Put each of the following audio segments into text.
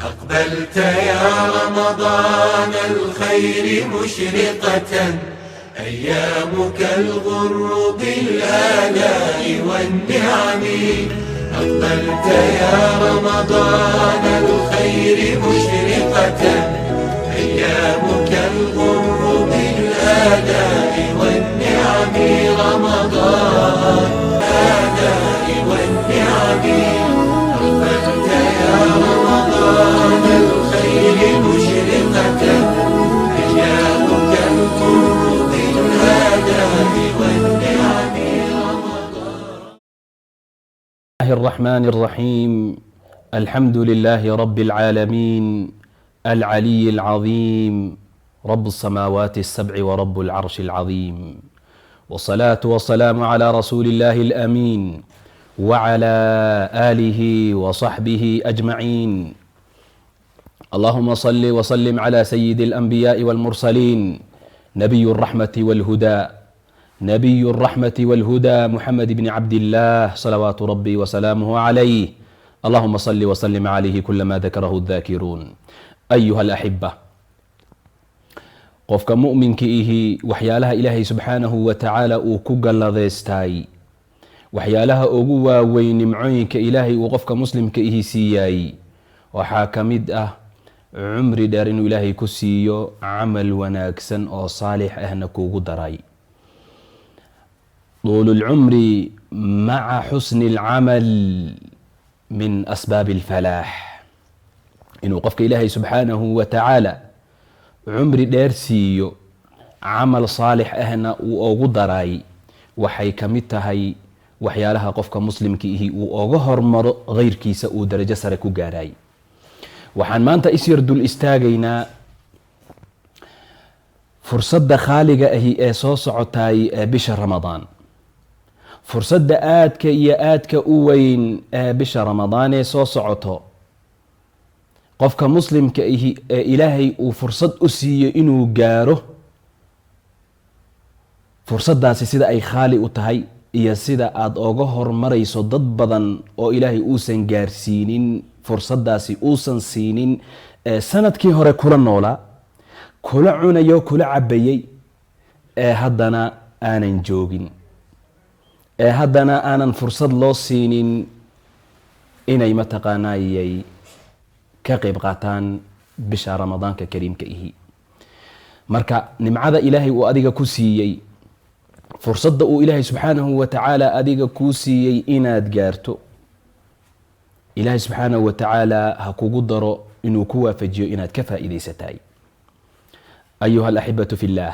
أقبلت يا رمضان الخير مشرقة، أيامك الغر بالآلاء والنعم. أقبلت يا رمضان الخير مشرقة، أيامك الغر بالآلاء والنعم. رمضان الآلاء والنعم. أقبلت يا رمضان الخير مشرقة، أيامك الغر بالآلاء والنعم. رمضان. الله الرحمن الرحيم. الحمد لله رب العالمين، العلي العظيم، رب السماوات السبع ورب العرش العظيم، والصلاة والسلام على رسول الله الأمين وعلى آله وصحبه أجمعين. اللهم صل وسلم على سيد الأنبياء والمرسلين، نبي الرحمة والهدى، نبي الرحمة والهدى، محمد بن عبد الله، صلوات ربي وسلامه عليه. اللهم صل وسلم عليه كلما ذكره الذاكرون. أيها الأحبة، qofka mu'minka ihi waxyaalaha Ilaahay subxaanahu wa tacaala uu ku galladaystaay, waxyaalaha ugu waaweyn, nimcooyinka Ilaahay uu qofka muslimka ihi siiyaay, waxaa ka mid ah cumri dheer inuu Ilaahay ku siiyo, camal wanaagsan oo saalix ahna kuugu daray. طول العمر مع حسن العمل من أسباب الفلاح. Inuu qofka Ilaahay subxaanahu wa tacaala cumri dheer siiyo, camal saalix ahna uu ugu daray, waxay ka mid tahay waxyaalaha qofka muslimka ihi uu oga hormaro keyrkiisa, uu darajo sare ku gaaray. Waxaan maanta isyar dul istaagaynaa fursadda khaaliga ahi ee soo socotaay ee bisha Ramadaan, fursadda aadka iyo aadka u weyn ee bisha Ramadaan ee soo socoto. Qofka muslimka ihi ee Ilaahay uu fursad u siiyo inuu gaaro fursaddaasi, sida ay khaali u tahay iyo sida aada oga hormarayso dad badan oo Ilaahay uusan gaarsiinin fursaddaasi, uusan siinin, ee sanadkii hore kula noolaa, kula cunayo, kula cabayey, ee haddana aanan joogin, ee haddana aanan fursad loo siinin inay mataqaanayay ka qeyb qaataan bisha Ramadaanka kariimka ihi. Marka nimcada Ilaahay uu adiga ku siiyey, fursadda uu Ilaahay subxaanahu wa tacaala adiga kuu siiyey inaad gaarto, Ilaahay subxaanahu wa tacaala ha kugu daro inuu ku waafajiyo inaad ka faa'iidaysataay. أيها الأحبة في الله,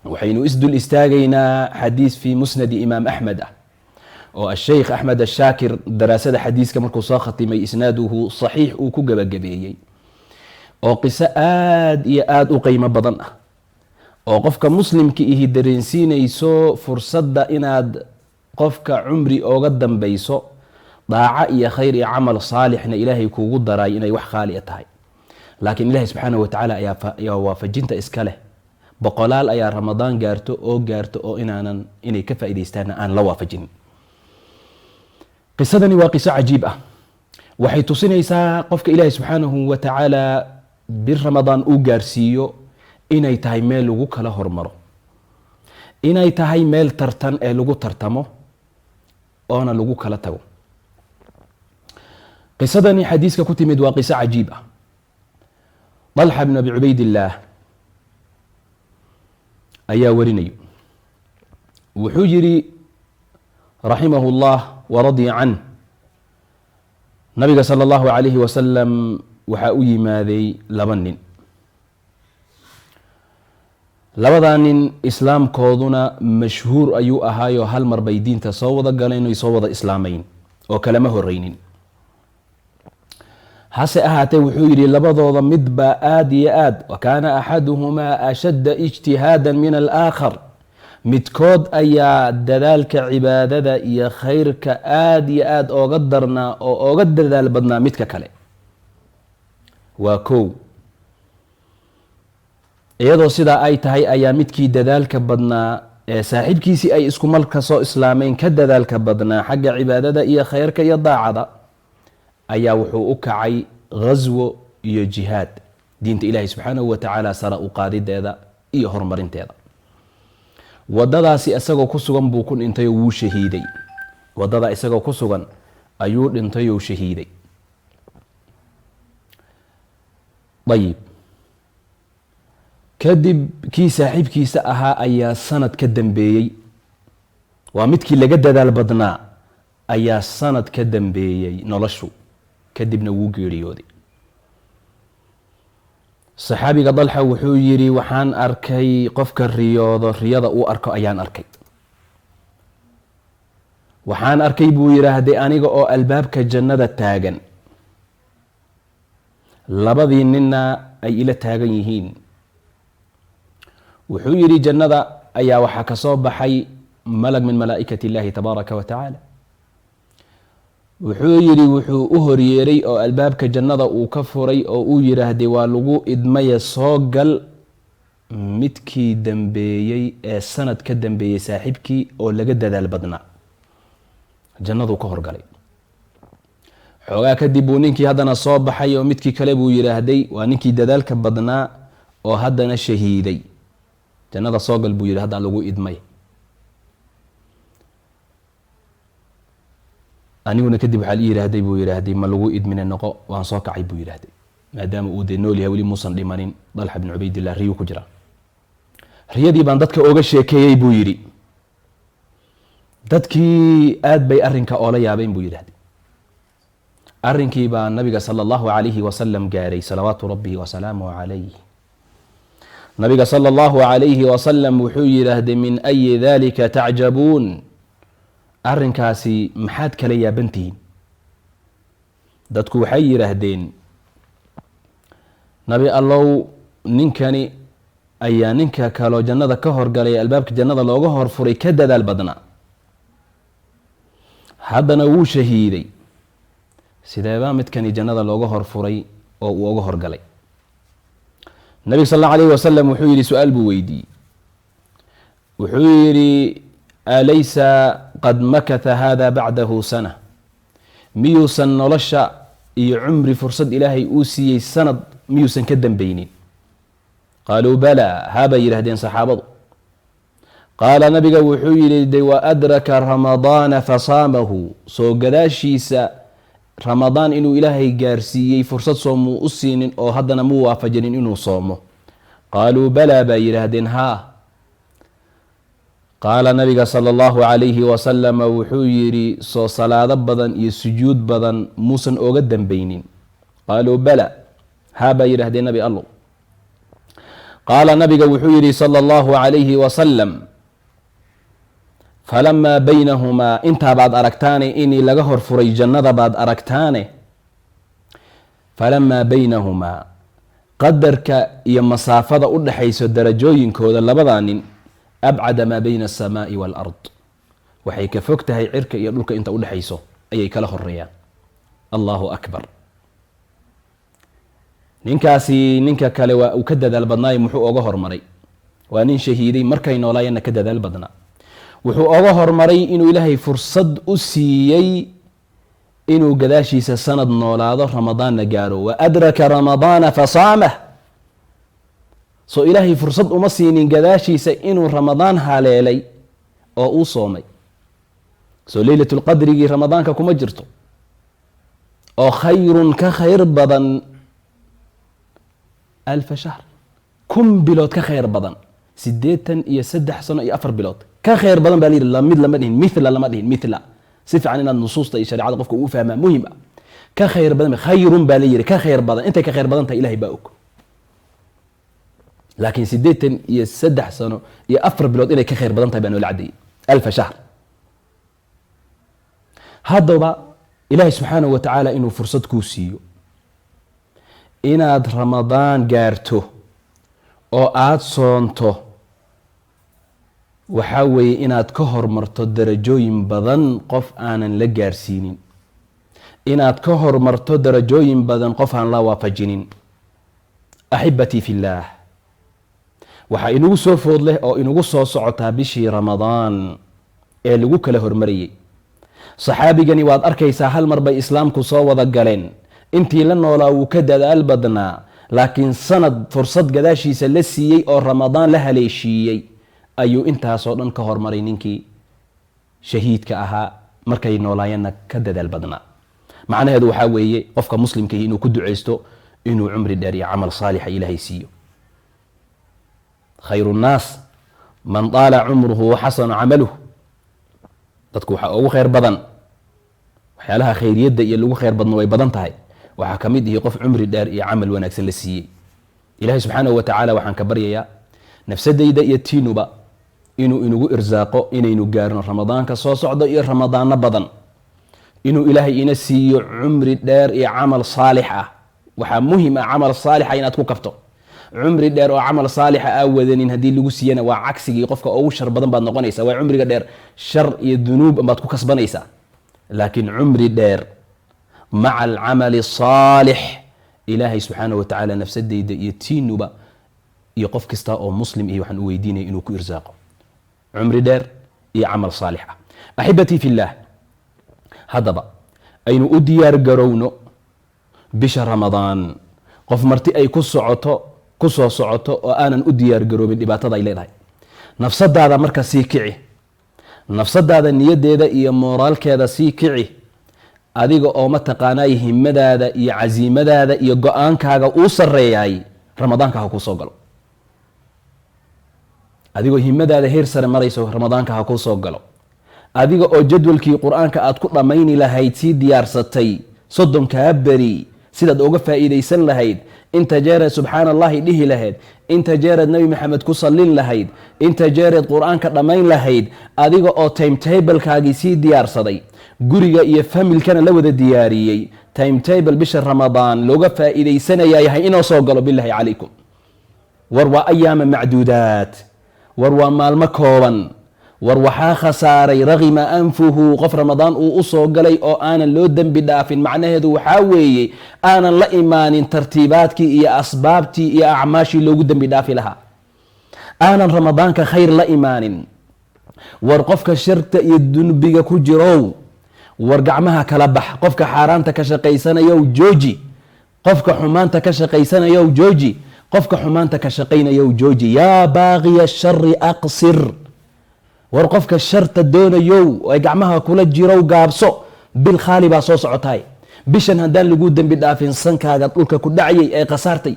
waxaynu isdul istaagaynaa xadiis fii musnadi Imaam Axmed ah, oo Asheykh Axmed Ashaakir daraasada xadiiska markuu soo khatimay isnaaduhu saxiix uu ku gebagabeeyey, oo qiso aada iyo aada u qiimo badan ah, oo qofka muslimka ihi dareensiinayso fursadda inaad qofka cumri ooga dambayso, daaco iyo khayr iyo camal saalixna Ilaahay kuugu daray, inay wax khaaliya tahay. Laakiin Ilahay subxaanahu watacaala ayaa waafajinta iska leh. Boqolaal ayaa Ramadaan gaarto oo gaarto oo inaanan inay ka faaidaystaanna aan la waafajin. Qisadani waa qiso cajiib ah. Waxay tusinaysaa qofka Ilaahay subxaanahu wa tacaala bir Ramadaan uu gaarsiiyo inay tahay meel lagu kala hormaro, inay tahay meel tartan ee lagu tartamo oona lagu kala tago. Qisadani xadiiska ku timid waa qiso cajiib ah. Dalxa bn Abi Cubaydillaah ayaa warinayo. Wuxuu yidhi raximahu اllah waradya canh, nabiga sala allahu alayhi wasalam waxaa u yimaaday laba nin. Labadaa nin islaamkooduna mashhuur ayuu ahaayo, hal mar bay diinta soo wada galeen oy soo wada islaamayn oo kalama horeynin. Hase ahaatee, wuxuu yidhi, labadooda mid baa aada iyo aad, وكان أحدهما أشد اجتهادا من الآخر, midkood ayaa dadaalka cibaadada iyo khayrka aada iyo aada ooga darnaa oo ooga dadaal badnaa midka kale. Waa kow. Iyadoo sidaa ay tahay ayaa midkii dadaalka badnaa ee saaxiibkiisii ay isku malka soo islaameen ka dadaalka badnaa xagga cibaadada iyo khayrka iyo daacada ayaa wuxuu u kacay ghaswo iyo jihaad, diinta Ilaahay subxaanahu wa tacaala sara u qaadideeda iyo horumarinteeda. Wadadaasi isagoo ku sugan buu ku dhintay oo wuu shahiiday. Wadada isagoo ku sugan ayuu dhintay oo shahiiday. Ayib, kadib kii saaxiibkiisa ahaa ayaa sanad ka dambeeyey, waa midkii laga dadaal badnaa ayaa sanad ka dambeeyey noloshu, kadibna wuu geeriyooday. Saxaabiga Dalxa wuxuu yidhi, waxaan arkay qofka riyoodo riyada uu arko ayaan arkay. Waxaan arkay, buu yidhaahday, aniga oo albaabka jannada taagan, labadii ninna ay ila taagan yihiin. Wuxuu yidhi, jannada ayaa waxaa ka soo baxay malag min malaa'ikati illaahi tabaaraka wa tacaala. Wuxuu yidhi, wuxuu u horyeeray oo albaabka jannada uu ka furay oo uu yidhaahday, waa lagu idmaya, soo gal, midkii dambeeyey ee sanad ka dambeeyey saaxiibkii oo laga dadaal badnaa. Jannaduu ka horgalay. Xoogaa kadib buu ninkii haddana soo baxay oo midkii kale buu yidhaahday, waa ninkii dadaalka badnaa oo haddana shahiiday, jannada soo gal, buu yidhi, haddaa lagu idmay. Aniguna kadib waxaa la yidhaahday, buu yidhaahday, ma lagu idmine, noqo. Waan soo kacay, buu yidhaahday. Maadaama uu dee nool yahay, weli muusan dhimanin Dalxa bin Cubaydillah, riyuu ku jira. Riyadii baan dadka oga sheekeeyey, buu yidhi. Dadkii aad bay arrinka oola yaabeen, buu yidhahday. Arrinkii baa nabiga sala allahu calayhi wasalam gaaray, salawaatu rabbihi wasalaamuhu calayh. Nabiga sala allahu calayhi wasalam wuxuu yidhaahday, min ayi dalika tacjabuun? Arrinkaasi maxaad kala yaabantihiin? Dadku waxay yidhaahdeen, nabi allow, ninkani ayaa ninka kaloo jannada ka horgalay, albaabka jannada looga horfuray, ka dadaal badnaa, haddana wuu shahiiday. Sideebaa midkani jannada looga horfuray oo uu oga horgalay? Nabiga sal allahu alayhi wasalam wuxuu yidhi, su-aal buu weydiiyey, wuxuu yidhi, alaysa qad makatha hada bacdahu sana? Miyuusan nolosha iyo cumri fursad ilaahay uu siiyey sanad miyuusan ka dambeynin? Qaaluu balaa, haabay yidhahdeen saxaabadu. Qaala, nabiga wuxuu yidhi de, wa adraka ramadaana fasaamahu. Soo gadaashiisa Ramadaan inuu ilaahay gaarsiiyey fursad soomuu u siinin oo haddana muu waafajinin inuu soomo? Qaaluu balaa, bay yidhaahdeen, haa. Qaala, nabiga sala allahu calayhi wasalama wuxuu yidhi, soo salaado badan iyo sujuud badan muusan oga dambeynin? Qaaluu bala, haa, bay yidhahdeen, nabi allow. Qaala, nabiga wuxuu yidhi sala allahu calayhi wasalam, falamaa baynahumaa, intaa baad aragtaane, inii laga horfuray jannada baad aragtaane, falamaa baynahumaa, qadarka iyo masaafada u dhaxayso darajooyinkooda labadaa nin, abcada maa bayna asamaai waalard, waxay ka fog tahay cirka iyo dhulka inta udhexayso ayay kala horeeyaan. Allahu akbar! Ninkaasi ninka kale waa uu ka dadaal badnaayo, muxuu oga hormaray? Waa nin shahiiday, markay noolaayeenna ka dadaal badnaa. Wuxuu oga hormaray inuu ilaahay fursad u siiyey inuu gadaashiisa sanad noolaado, ramadaanna gaaro. Wa adraka ramadaana fasaamah. Soo ilaahay fursad uma siinin gadaashiisa inuu Ramadaan haleelay oo uu soomay? Soo leylatulqadrigii Ramadaanka kuma jirto oo khayrun ka khayr badan alfa shahr, 1000 bilood ka khayr badan, 83 sano iyo 4 bilood ka khayr badan baa la yidhi. Lamid lama dhihin, mithla lama dhihin, mithla. Si fiican inaad nusuusta iyo shareecada qofka uu fahmaa muhim ah. Ka khayr badan, khayrun baa la yidhi, ka khayr badan. Intay ka khayr badan tahay ilahay baa og, laakiin 83 sano iyo 4 bilood inay ka khayr badan tahay baa noola caddeeyey, alfa shahr. Haddaba ilaahay subxaanahu wa tacaala inuu fursad kuu siiyo inaad Ramadaan gaarto oo aada soonto, waxaa weeye inaad ka hormarto darajooyin badan qof aanan la gaarsiinin, inaad ka hormarto darajooyin badan qof aan la waafajinin. Axibatii fi illaah, waxaa inagu soo food leh oo inagu soo socotaa bishii Ramadaan ee lagu kala hormarayey. Saxaabigani waad arkaysaa, hal mar bay islaamku soo wada galeen. Intii la noolaa wuu ka dadaal badnaa, laakiin sanad fursad gadaashiisa la siiyey oo Ramadaan la haleeshiiyey ayuu intaasoo dhan ka hormaray ninkii shahiidka ahaa markay noolaayeenna ka dadaal badnaa. Macnaheedu waxaa weeye qofka muslimkahi inuu ku ducaysto inuu cumri dheer iyo camal saalixa Ilaahay siiyo. Khayru nnaas man taala cumruhu waxasana camaluh. Dadku waxaa ugu khayr badan waxyaalaha khayriyadda iyo lagu khayr badno way badan tahay, waxaa ka mid ihi qof cumri dheer iyo camal wanaagsan la siiyey. Ilaahay subxaanahu wa tacaala waxaan ka baryayaa nafsadayda iyo tiinuba inuu inagu irsaaqo inaynu gaarno Ramadaanka soo socdo iyo Ramadaano badan, inuu Ilaahay ina siiyo cumri dheer iyo camal saalix ah. Waxaa muhim ah camal saalixa inaad ku kabto. Cumri dheer oo camal saalixa aa wadanin haddii lagu siiyana waa cagsigii, qofka ugu shar badan baad noqonaysaa. Waa cumriga dheer shar iyo dunuub baad ku kasbanaysaa, laakiin cumri dheer maca alcamali saalix, Ilaahay subxaanahu wa tacaala nafsadayda iyo tiinuba iyo qof kasta oo muslim ihi waxaan u weydiinaya inuu ku irsaaqo cumri dheer iyo camal saalix ah. Axibatii fillaah, haddaba aynu u diyaar garowno bisha Ramadaan. Qof marti ay ku socoto, ku soo socoto oo aanan u diyaar garoobin dhibaatada ay leedahay. Nafsadaada marka sii kici, nafsadaada niyadeeda iyo mooraalkeeda sii kici, adiga oo mataqaanay himadaada iyo casiimadaada iyo go-aankaaga uu sareeyaay Ramadaanka ha kuu soo galo. Adigoo himadaada heer sare marayso Ramadaanka ha kuu soo galo. Adiga oo jadwalkii Qur-aanka aad ku dhammayni lahayd sii diyaarsatay 30-kaa beri sidaad uga faa'iidaysan lahayd, inta jeereed subxaana Allahi dhihi lahayd, inta jeereed Nebi Maxamed ku sallin lahayd, inta jeereed Qur-aanka dhammayn lahayd, adiga oo timetablekaagii sii diyaarsaday, guriga iyo familkana la wada diyaariyey, timetable bisha Ramadaan looga faa'iidaysanayaa yahay inoo soo galo. Billahi calaykum, war waa ayaama macduudaat, war waa maalmo kooban. War waxaa khasaaray, ragima anfuhu, qof Ramadaan uu u soo galay oo aanan loo dembi dhaafin. Macnaheedu waxaa weeye aanan la imaanin tartiibaadkii iyo asbaabtii iyo acmaashii loogu dembi dhaafi lahaa, aanan Ramadaanka khayr la imaanin. War qofka sharta iyo dunbiga ku jirow, war gacmaha kala bax. Qofka xaaraanta ka shaqaysanayow jooji, qofka xumaanta ka shaqaysanayow jooji, qofka xumaanta ka shaqaynayow jooji. Yaa baaqiya shari aqsir. War qofka sharta doonayow ay gacmaha kula jirow gaabso, bil khaali baa soo socotaay. Bishan haddaan lagu dembi dhaafin sankaaga dhulka ku dhacayay ee khasaartay,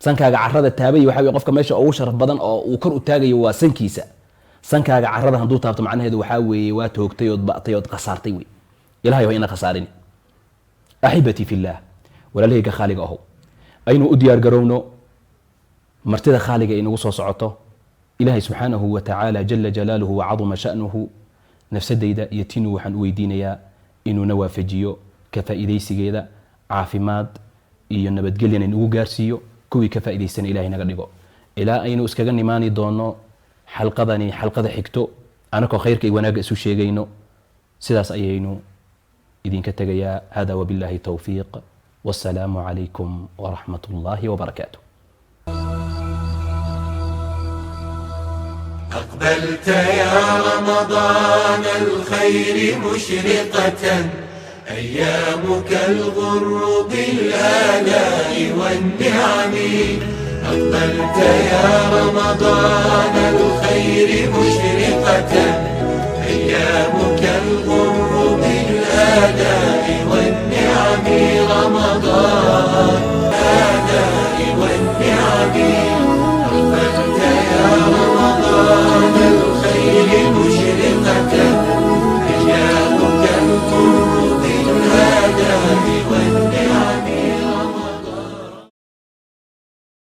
sankaaga carada taabay. Waxa weye qofka meesha ugu sharaf badan oo uu kor u taagayo waa sankiisa. Sankaaga carada hadduu taabto macnaheedu waxaa weeye waa toogtay ood ba'tay ood khasaartay wey. Ilahay waa ina khasaarin. Axibatii fillaah, walaalahayga khaaliga ahow, aynu u diyaar garowno martida khaaliga ay nagu soo socoto. Ilaahay subxaanahu wa tacaala jala jalaaluhu wacaduma sha'nuhu nafsadayda iyo tinu waxaan u weydiinayaa inuuna waafajiyo ka faa'iidaysigeeda, caafimaad iyo nabadgelyana inugu gaarsiiyo, kuwii ka faa'iidaystana Ilahay naga dhigo. Ilaa aynu iskaga nimaani doono xalqadani xalqada xigto, anakoo khayrka iyo wanaagga isu sheegayno, sidaas ayaynu idinka tegayaa. Hada wabillahi towfiiq, wassalaamu calaykum waraxmat ullahi wabarakaatuh. أقبلت يا رمضان الخير مشرقة، أيامك الغر بالآلاء والنعم. أقبلت يا رمضان الخير مشرقة، أيامك الغر بالآلاء